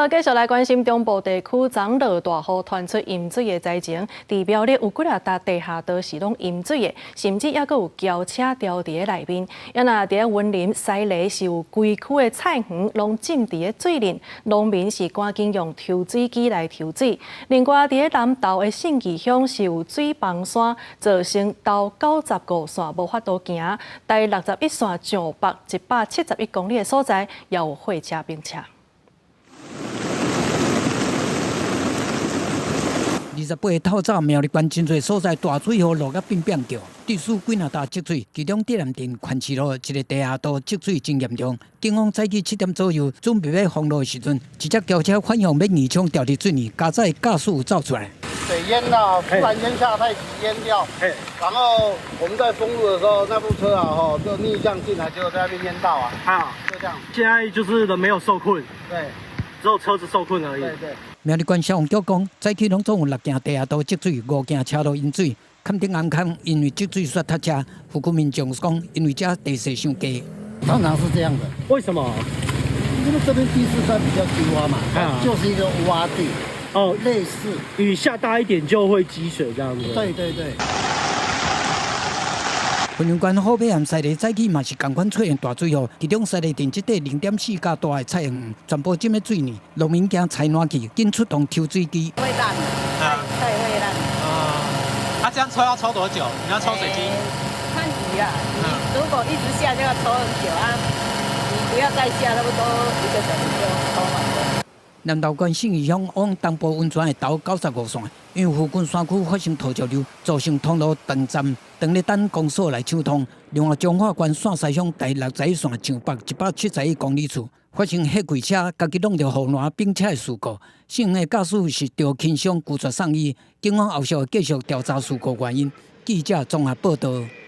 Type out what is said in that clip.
繼續來關心中部地區昨落大雨傳出淹水的災情，佇苗栗有幾若搭地下道是攏淹水的，甚至猶閣有轎車牢佇咧內面。啊若佇咧雲林西螺是有規區的菜園攏浸佇咧水裡，農民是趕緊用抽水機來抽水。另外佇咧南投的信義鄉是有水崩山，造成頭95線無法度行，台61線上北171公里的所在，也有貨車冰車。28日透早，苗栗縣真濟所在大水雨落甲變變叫，地勢幾若搭積水，其中竹南鎮環市路一个地下道積水真嚴重。警方早起7點左右準備欲封路的時陣，一隻轎車反向欲逆衝掉佇水裡，佳哉駕駛有走出來。水淹了，突然間下太急淹掉，然後我們在封路的時候，那部車啊，吼就逆向進來，結果在那邊淹到啊，啊，就這樣。現在就是人沒有受困，對，只有車子受困而已。對對。苗栗縣消防局講，早起攏總有六件地下道積水，五件車路淹水。崁頂頷空因為積水煞塞車，附近民眾講，因為這地勢傷低。通常是這樣的。為什麼？因為這邊地勢算比較低窪嘛，就是一個窪地。哦，類似。雨下大一點就會積水這樣子。對對對。雲林縣虎尾和西螺早起嘛是仝款出現大水雨，其中西螺鎮這塊0.4甲大的菜園全部浸佇水裡，農民驚菜爛去，緊出動抽水機。會爛，菜會爛。啊，啊，這樣抽要抽多久？你要抽水機？看雨啊，如果一直下就要抽很久啊，你不要再下，差不多一個小時就抽完了。南投縣信義鄉往東埔溫泉的頭95線，因為附近山區發生土石流，造成通路斷站，當咧等公所來搶通。另外，彰化縣線西鄉台61線上北171公里處，發生貨櫃車共己挵著護欄冰車的事故，姓的駕駛是著輕傷，拒絕送醫。警方後續會繼續調查事故原因。記者綜合報導。